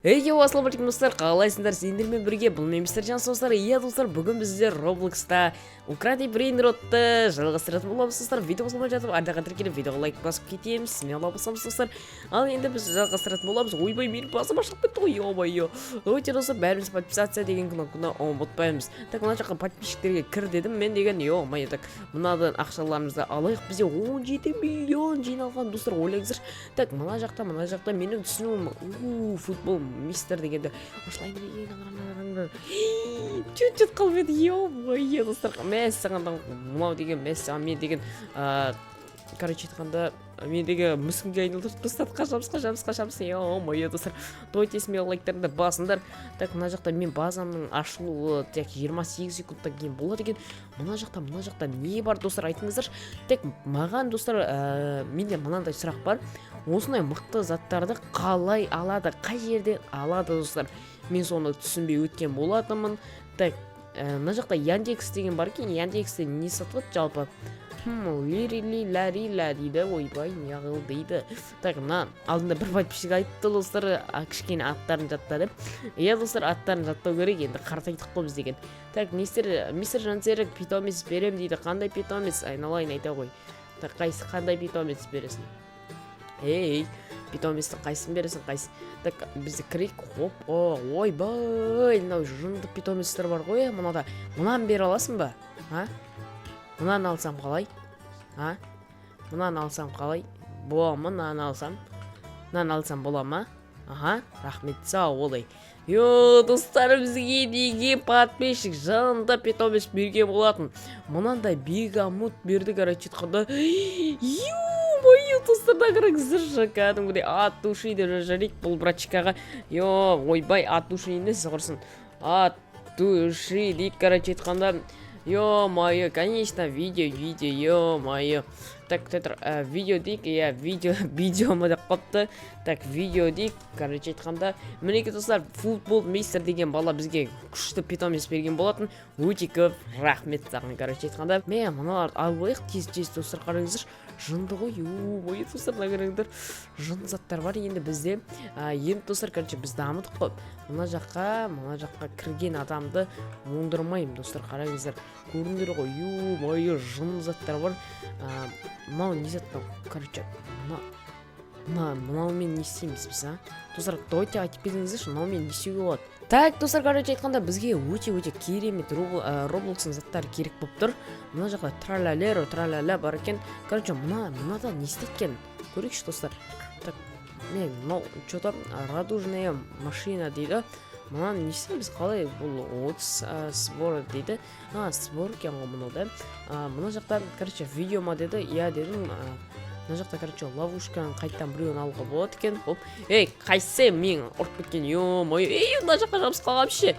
Эй, ассалаумағалейкум, достар! Қалайсыңдар? Сендермен бірге бұл мен, мистер Жан, достар. Иә, достар, бүгін біздер Роблокста Укради Брейнротты жалғастыратын боламыз, достар. Видео қосылмай жатып, арнаға тіркеліп, видеоға лайк басып кетеміз. Смело басамыз, достар. Ал енді біз жалғастыратын боламыз. Ойбай, менің басым ашылып кетті ғой, ё-моё. Давайте, достар, бәріміз подписаться деген кнопканы ұмытпаймыз. Так, мына жаққа подписчиктерге кір дедім мен деген, ё-моё. Так, мынадан ақшаларымызды алайық. Бізде 17 миллион жиналған, достар, ойлаңыздаршы. Так, мына жақта менің түсінуім, у футбол мистер дегенді осылай чуть-чуть қалып еді, ё-моё, достар. Мәссаған, мынау деген, мәссаған, мен деген, короче айтқанда, мен деген мүсінге айналдырып тастады. Қашамыз, қашамыз, қашамыз, ё-моё, достар. Давайте смело лайктарыңды басыңдар. Так, мына жақта мен базамның ашылуы тек 28 секундтан кейін болады екен. Мына жақта не бар, достар, айтыңыздаршы. Так, маған, достар, менде мынандай сұрақ бар: осындай мықты заттарды қалай алады, қай жерден алады, достар? Мен соны түсінбей өткен болатынмын. Так, мына жақта Яндекс деген бар екен. Яндексте не сатылады жалпы? Лирили ларила дейді, ойбай, неғыл дейді. Так, мына алдында бір подписчик айтты, достар, кішкене аттарын жатта деп. Иә, достар, аттарын жаттау керек енді, қартайдық қой біз деген. Так, мистер Жансерік питомец берем дейді. Қандай питомец, айналайын, айта ғой. Так, қайсы, қандай питомец бересің? Ей, питомецтің қайсысын бересің, қайсы? Так, біз кірейік. Хоп, о, ойбай, мынау жынды питомецтер бар ғой мынада. Мынаны бере аласың ба, а? Мынаны алсам қалай, а? Мынаны алсам қалай бола ма? Мынаны алсам, мынаны алсам бола ма? Аха, рахмет, сау бол. Ей, йо, достар, бізге неге подписчик жынды питомец берген болатын? Мынандай бегемот берді, короче айтқанда. Ё-моё, достар, мына қараңыздаршы, кәдімгідей от души деп жазып бұл братчикаға. Йо, ойбай, от души емес, құрсын, от души дейді, короче айтқанда. Ё-моё, конечно, видео, видео, ё-моё. Так, тұр, видео дейік, иә, видео, видео ма деп қалыпты. Так, видео дейік, короче айтқанда. Мінекей, достар, футбол мистер деген бала бізге күшті питомец берген болатын. Өте көп рахмет саған, короче айтқанда. Мә, мыналарды алып алайық тез, тез, достар, қараңыздаршы, жынды ғой, ой, достар, мына қараңдар, жынды заттар бар енді бізде. Енді, достар, короче, біз дамыдық қой. Мына жаққа кірген адамды оңдырмаймын, достар, қараңыздар, көрдіңдер ғой, ё-моё, жынды заттар бар. Мынау не зат мынау? Короче, мына мынаумен не істейміз біз, а? Достар, давайте айтып кетіңіздерші, мынаумен не істеуге болады? Так, достар, короче айтқанда, бізге өте өте керемет Роблокстың заттары керек болып тұр. Мына жақта тралалеро траляля бар екен. Короче, мынада не істейді екен, көрейікші, достар. Так, не мынау? Че то радужная машина дейді. Мынаны не істейміз, қалай? Бұл 30 сбор дейді. А, сбор екен ғой мынау да. Мына жақта, короче, видео ма деді, иә дедім. Мына жақта, короче, ловушканың қайтадан біреуін алуға болады екен. Хоп, ей, қайсысы мен ұрып кеткен? Ё-моё, ей, мына жаққа жабысып қалғанмын ше.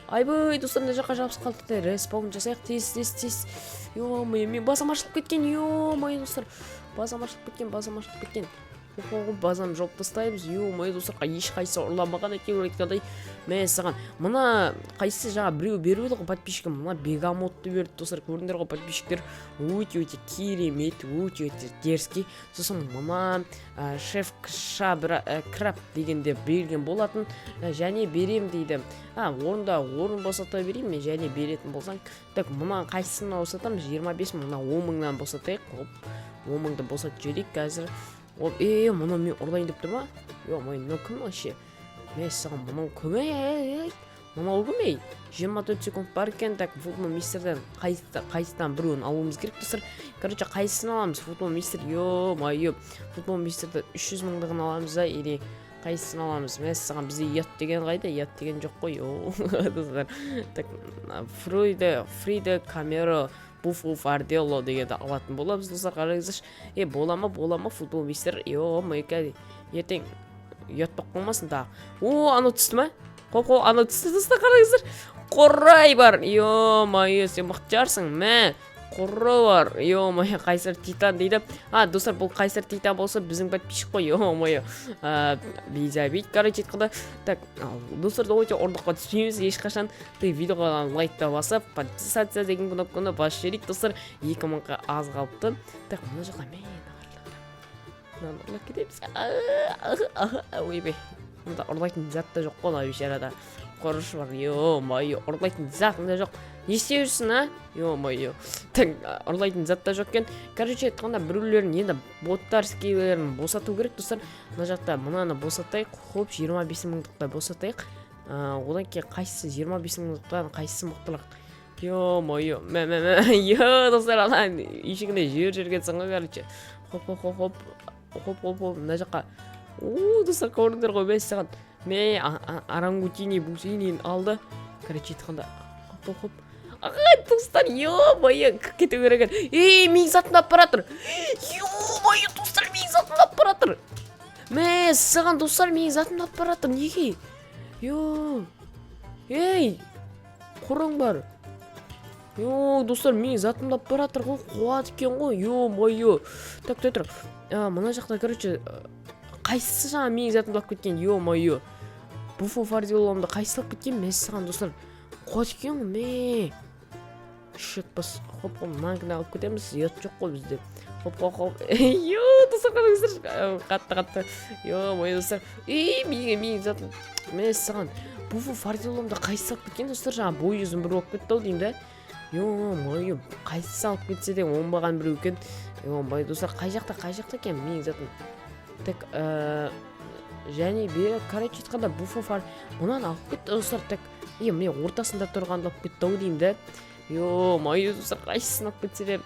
Айбай, достар, мына жаққа жабысып қалдық. Респаун жасайық, тез, тез, тез. Ё-моё, мен базам ашылып кеткен. Ё-моё, достар, базам ашылып кеткен, базам ашылып кеткен. Хоп, базаны жауып тастаймыз. Ё-моё, достар, ешқайсысы ұрламаған әйтеуір айтқандай. Мәссаған, мына қайсысы жаңа біреу беріп еді ғой подписчикім? Мына бегамотты берді, достар, көрдіңдер ғой, подписчиктер, өте өте керемет, өте өте дерзкий. Сосын мына шеф шабра краб дегенде берген болатын. Және берем дейді. А, орында орын босата берейін мен және беретін болсаң. Так, мына қайсысын босатамыз? 25 мың, мына 10 мыңнан босатайық. Оп, 10 мыңды босатып жіберейік қазір. Оп, е, мұны мен ұрлайын деп тұр ма? Ё-моё, мынау кім вообще? Мәссаған, мынау кім, ей? Мынау кім, ей? 24 секунд бар екен. Так, футбол мистерден қайсыдан біреуін алуымыз керек, достар? Короче, қайсысын аламыз? Футбол мистер, ё-моё, футбол мистерді 300 мыңдығын аламыз да или қайсысын аламыз? Мәссаған, бізде ұят деген қайда? Ұят деген жоқ қой, о, достар. Так, Фрейда, Фрида Камеро Буфу Фарделло дегенді алатын боламыз, достар, қараңыздаршы. Е, бола ма, бола ма, футбол мистер? Ё-моё, ертең ұят болып қалмасын тағы. О, анау түсті ма? Қоп, қоп, анау түсті, достар, қараңыздар. Құрай бар, ё-моё, сен мықты шығарсың, мә, құры бар, ё-моё, қайсар титан дейді. А, достар, бұл қайсар титан болса, біздің подписчик қой, ё-моё, без обид, короче айтқанда. Так, достар, давайте ұрлыққа түспейміз ешқашан. Ты видеоға лайкта басып, подписаться деген кнопканы басып жіберейік, достар. 2000-ға аз қалыпты. Так, мына жақта, мә, мынаны ұрлап кетеміз. Ойбай. Мында ұрлайтын зат та жоқ қой. Мына бейшарада құрыш бар. Ё-моё, ұрлайтын затың да жоқ. Не істеп жүрсің, а? Ё-моё, так, ұрлайтын зат та жоқ екен. Короче айтқанда, біреулерін енді боттарскийлерін босату керек, достар. Мына жақта мынаны босатайық. Хоп, 25 мыңдықта босатайық. Одан кейін қайсысы, 25 мыңдықтан қайсысы мықтырақ? Ё-моё, мә, мә, мә, ё, достар, ана үйшігінде жіберіп жібергенсің ғой. Короче, хоп, хоп, хоп, хоп, хоп, хоп, хоп, мына жаққа. О, достар, көрдіңдер ғой, мәссаған, мә, орангутини бусинин алды. Короче айтқанда, хоп, хоп, хоп. Ағай, достар, ё-моё, кіріп кету керек екен. Ей, менің затымды алып бара жатыр. Ё-моё, достар, менің затымды алып бара жатыр. Мәссаған, достар, менің затымды алып бара жатыр. Неге? Ё, ей, құрың бар. Ё, достар, менің затымды алып бара жатыр ғой, қуады екен ғой. Ё-моё, так, тұра тұр. Мына жақта, короче, қайсысы жаңа менің затымды алып кеткен? Ё-моё, буфо фардиоламды қайсысы алып кеткен? Мәссаған, достар, қуады екен ғой. Мә, шек бас. Хоп, хоп, мынанікін алып кетеміз, ұят жоқ қой бізде. Хоп, хоп, хоп. Ё, достар, қараңыздаршы, қатты, қатты. Ё-моё, достар, ей, менің затым. Мәссаған, буфо фардиоламды қайсысы алып кеткен, достар? Жаңа бой жүзім бір болып кетті ау деймін да. Ё-моё, қайсысы алып кетсе де, оңбаған біреу екен. Ё-моё, достар, қай жақта екен менің затым? Так, және бері, короче айтқанда, буфо фар мынаны алып кетті, достар. Так, е, міне, ортасында тұрғанды алып кетті ау деймін да. Ё-моё, достар, қайсысын алып кетсе де.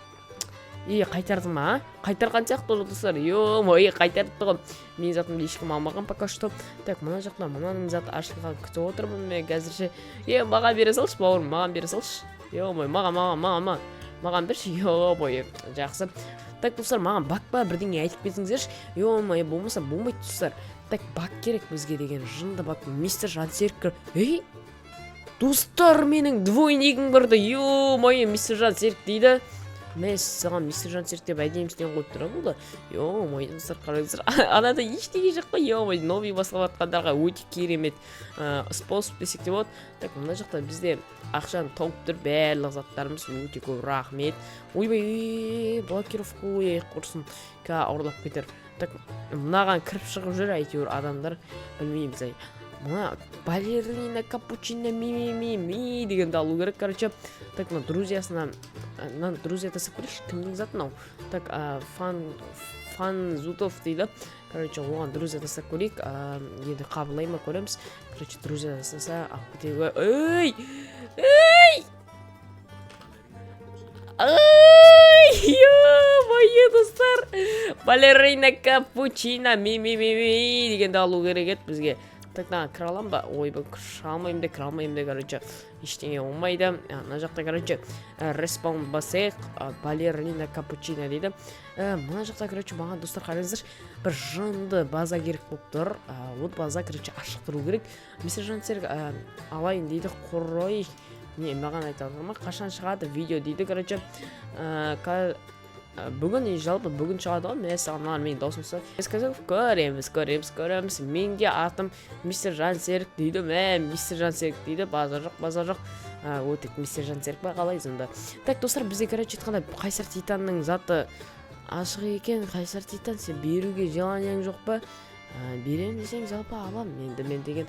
Е, қайтарды ма? А, қайтарған сияқты ғой, достар. Ё-моё, қайтарыпты ғой. Менің затымды ешкім алмаған пока что. Так, мына жақта мынаның заты ашылғанын күтіп отырмын мен қазірше. Е, маған бере салшы, бауырым, маған бере салшы. Ё-моё, маған, маған, маған, маған, маған берші. Ё-моё, жақсы. Так, достар, маған баг па, бірдеңе айтып кетіңіздерші. Ё-моё, болмаса болмайды, достар. Так, баг керек бізге деген, жынды баг. Мистер Жансерік. Ей, достар, менің двойнигім кірді. Ё-моё, мистер Жансерік дейді. Мәссаған, мистер Жансерік деп әдемісінен қойып тұр бұл да. Ё-моё, достар, қараңыздар, анада ештеңе жоқ қой. Ё-моё, новый бастап жатқандарға өте керемет способ десек те болады. Так, мына жақта бізде ақшаны тауып тұр барлық заттарымыз, өте көп рахмет. Ойбай, блокировка қояйық, құрсын, қазір ұрлап кетер. Так, мынаған кіріп шығып жүр әйтеуір адамдар, білмейміз. Ай, мына балерина капучино ми ми ми ми дегенді алу керек. Короче, так, мына друзьясына, мынаны друзья тастап көрейікші. Кімнің заты мынау? Так, фан фан зутов дейді. Короче, оған друзья тастап көрейік. Енді қабылдай ма, көреміз. Короче, друзья тастаса, алып кетеді. Ей, ей, ай, ё-моё, достар, балерина капучино ми ми ми ми дегенді алу керек еді бізге. Так, мына кіре аламын ба? Ойбай, кіре алмаймын да, кіре алмаймын да. Короче, ештеңе болмайды. Мына жақта, короче, респаун басайық. Балерина капучино дейді. Мына жақта, короче, маған, достар, қараңыздаршы, бір жынды база керек болып тұр. Вот база, короче, ашық тұру керек. Мистер Жансерік алайын дейді. Құрой не, маған айта ма, қашан шығады видео дейді. Короче, бүгін, жалпы бүгін шығады ғой. Мәссаған, маған менің дауысым сказал. Көреміз, көреміз, көреміз. Менде атым мистер Жансерік дейді. Мә, мистер Жансерік дейді. Базар жоқ, базар жоқ. Өте мистер Жансерік па, қалай сонда? Так, достар, бізде, короче айтқанда, Қайсар Титанның заты ашық екен. Қайсар Титан, сен беруге желанияң жоқ па? Беремін десең, жалпы аламын енді мен деген,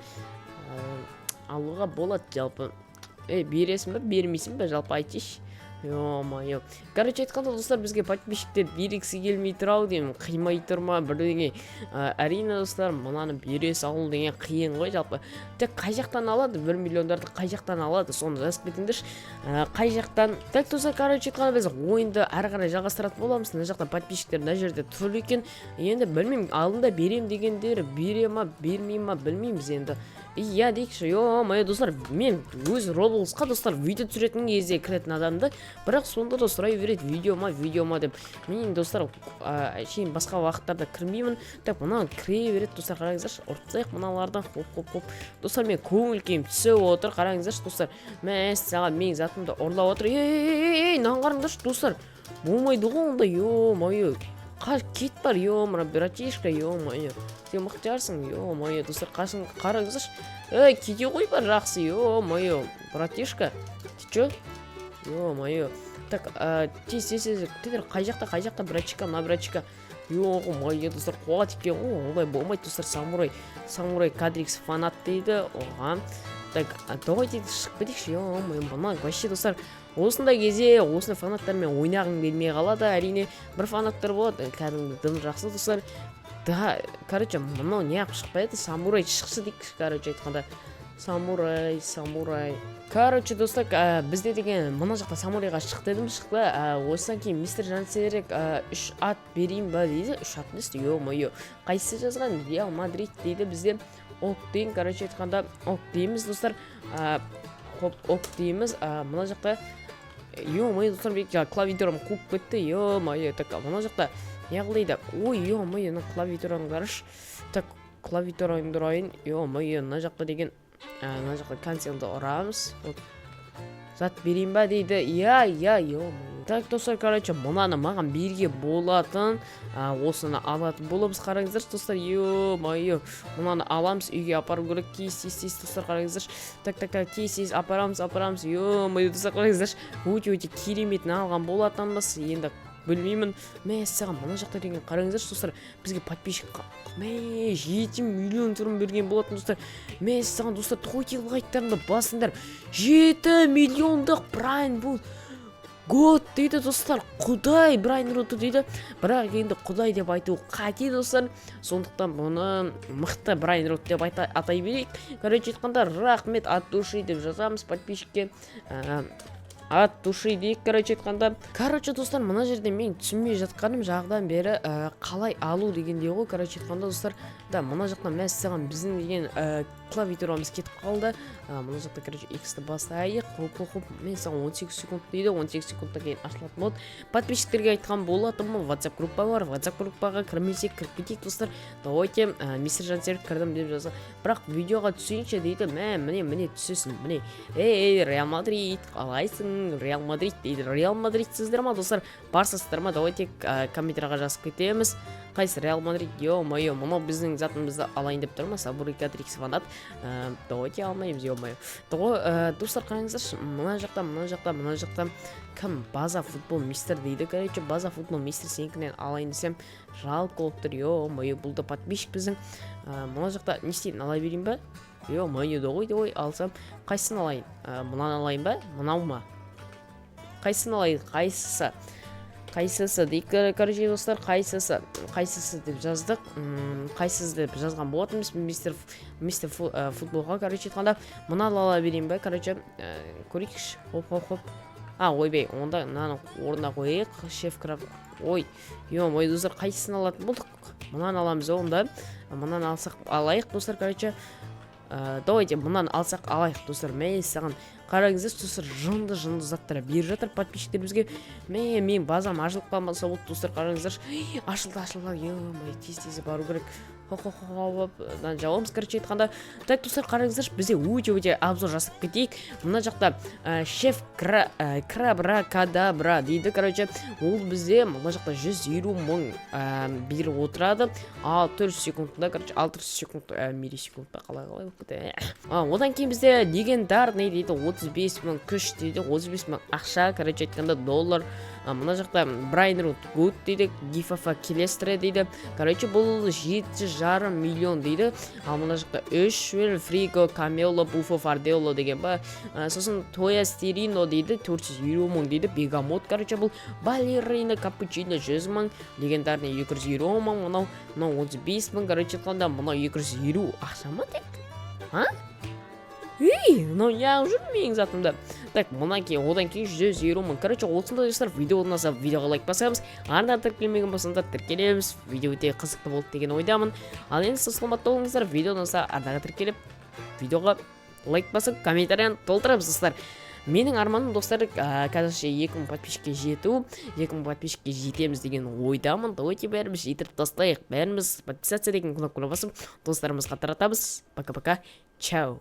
алуға болады жалпы. Ей, бересің ба, бермейсің ба, жалпы айтшы. Ё-моё, короче айтқанда, достар, бізге подписчиктер бергісі келмей тұр ау деймін, қимай тұр ма, бірдеңе. Әрине, достар, мынаны бере салу деген қиын ғой жалпы. Тек қай жақтан алады 1 миллиондарды, қай жақтан алады, соны жазып кетіңдерші. Қай жақтан? Так, достар, короче айтқанда, біз ойынды әрі қарай жалғастыратын боламыз. Мына жақта подписчиктер мына жерде тұр екен. Енді білмеймін, алдында берем дегендер бере ма, бермей ма, білмейміз енді. Иә дейікші. Ё-моё, достар, мен өз Роблоксқа, достар, видео түсіретін кезде кіретін адамды, бірақ сонда да сұрай береді: видео ма, видео ма деп. Мен, достар, әшейін басқа уақыттарда кірмеймін. Так, мына кіре береді, достар, қараңыздаршы. Ұрып тастайық мыналарды. Хоп, хоп, хоп. Достар, мен көңіл күйім түсіп отыр, қараңыздаршы, достар. Мәссаған, менің затымды ұрлап отыр. Ей, ей, ей, ей, мынаны қараңдаршы, достар, болмайды ғой ондай. Ё-моё, кет бар, ё, мына братишка. Ё-моё, сен мықты шығарсың. Ё-моё, достар, қашын, қараңыздаршы. Ей, кете ғой бар, жақсы. Ё-моё, братишка, ты чё? Ё-моё. Так, тез, тез, тез, қай жақта, қай жақта, братишка, мына братишка? Ё-моё, достар, қуат екен ғой. Олай болмайды, достар. Самурай, Самурай Кадрикс фанат дейді оған. Так, давайте шығып кетейікші. Ё-моё, мына вообще, достар, осындай кезде осындай фанаттармен ойнағың келмей қалады, әрине. Бір фанаттар болады кәдімгі дым жақсы, достар, да. Короче, мынау неғып шықпай жатыр? Самурай шықшы дейікші. Короче айтқанда, самурай, самурай. Короче, достар, бізде деген мына жақта самурайға шық дедім, шықты. Осыдан кейін мистер Жансерік үш ат берейін ба дейді. Үш ат несі? Ё-моё, қайсысы жазған? Реал Мадрид дейді бізде. Ок дейін, короче айтқанда, ок дейміз, достар. Хоп, ок дейміз. Мына жақта, ё-моё, достар, мен клавиатурам қуып кетті, ё-моё. Так, мына жақта не қыл дейді? Ой, ё-моё, мына клавиатураны қарашы. Так, клавиатураңды ұрайын. Ё-моё, мына жақта деген мына жақта cancel ді ұрамыз. Вот, зат берейін ба дейді. Иә, ё-моё. Так, достар, короче, мынаны маған беруге болатын, осыны алатын боламыз. Қараңыздаршы, достар, ё-моё, мынаны аламыз, үйге апару керек. Тез, тез, тез, достар, қараңыздаршы. Так, так, так, тез, тез апарамыз, апарамыз. Ё-моё, достар, қараңыздаршы, өте, өте кереметін алған болатынбыз. Енді білмеймін, мәссаған, мына жақта деген, қараңыздаршы, достар, бізге подписчик мә 7 миллион түрін берген болатын, достар. Мәссаған, достар, тойти лайктарыңды басыңдар. 7 миллиондық Брайан бұл год дейді, достар. Құдай брайнроты дейді, бірақ енді құдай деп айту қате, достар. Сондықтан бұны мықты брайнрот деп атай берейік. Короче айтқанда, рахмет от души деп жазамыз подписчикке. От души дейік, короче айтқанда. Короче, достар, мына жерде мен түсінбей жатқаным жағдан бері қалай алу дегендей ғой. Короче айтқанда, достар, да, мына жақтан, мәссаған, біздің деген клавиатурамыз кетіп қалды. Мына жақта, короче, иксті басайық. Хоп, хоп, хоп, мен саған 18 секунд дейді. 18 секундтан кейін ашылатын болады. Подписчиктерге айтқан болатынмын, WhatsApp группа бар. WhatsApp группаға кірмесек, кіріп кетейік, достар. Давайте, мистер Жансерік кірдім деп жаза, бірақ видеоға түсейінші дейді. Мә, міне, міне, түсесің, міне. Ей, Реал Мадрид, қалайсың, Реал Мадрид дейді. Реал Мадридсіздер ма, достар, барсыздар ма? Давайте комментарийға жазып кетеміз, қайсы Реал Мадрид. Ё-моё, мынау біздің затымызды алайын деп тұр ма? Сабури Катрикс фанат. Давайте алмаймыз, ё-моё. Достар, қараңыздаршы, мына жақта, мына жақта, мына жақта кім? База футбол мистер дейді. Короче, база футбол мистер, сенікінен алайын десем, жалко болып тұр. Ё-моё, бұл да подписчик біздің. Мына жақта не істейін, ала берейін ба? Ё-моё, давай, давай, алсам, қайсысын алайын? Мынаны алайын ба, мынау ма, қайсысын алайын? Қайсысы, қайсысы дейік? Короче, достар, қайсысы, қайсысы деп жаздық. Қайсысы деп жазған болатынбыз мистер футболға. Короче айтқанда, мынаны ала берейін ба? Короче, көрейікші. Хоп, хоп, хоп. А, ойбай, онда мынаны орнына қояйық. Шеф краб. Ой, ё-моё, достар, қайсысын алатын болдық? Мынаны аламыз онда. Мынаны алсақ, алайық, достар. Короче, давайте мынаны алсақ, алайық, достар. Мәссаған, қараңыздаршы, достар, жынды, жынды заттар беріп жатыр подписчиктер бізге. Мә, менің базам ашылып қалмаса болды, достар. Қараңыздаршы, ашылды, ашылды. Ё-моё, тез, тез бару керек. Хоп, хоп, хоп, мынаны жабамыз, короче айтқанда. Так, достар, қараңыздаршы, бізде өте, өте обзор жасап кетейік. Мына жақта шеф крабра кадабра дейді. Короче, ол бізде мына жақта 150 мың беріп отырады 600 секундында. Короче, 600 секунд, миллисекундта қалай болып кетті? Одан кейін бізде легендарный дейді, 35 мың күш дейді, 35 мың ақша, короче айтқанда, доллар. Мына жақта Брайнрут Гуд дейді, Гифафа Келестре дейді. Короче, бұл 7,5 миллион дейді. Ал мына жақта үш Фриго Камело Буфо Фардело деген ба. Сосын Тоя Стерино дейді, 450 мың дейді. Бегамот, короче, бұл балерина капучино 100 мың, легендарный 250 мың, мынау 35 мың. Короче айтқанда, мынау 250 ақша ма тек? А, ей, мынау неғып жүр менің затымда? Так, мына кейін, одан кейін 150 мың. Короче, осындай, достар. Видео ұнаса, видеоға лайк басамыз, арна тіркелмеген болсаңдар, тіркелеміз. Видео өте қызықты болды деген ойдамын. Ал енді саламатты болыңыздар. Видео ұнаса, арнаға тіркеліп, видеоға лайк басып, комментарияны толтырамыз, достар. Менің арманым, достар, қазірше 2000 подписчикке жету. 2000 подписчикке жетеміз деген ойдамын. Давайте бәріміз жетіріп тастайық. Бәріміз подписаться деген кнопканы басып, достарымызға таратамыз. Пока, пока, чао.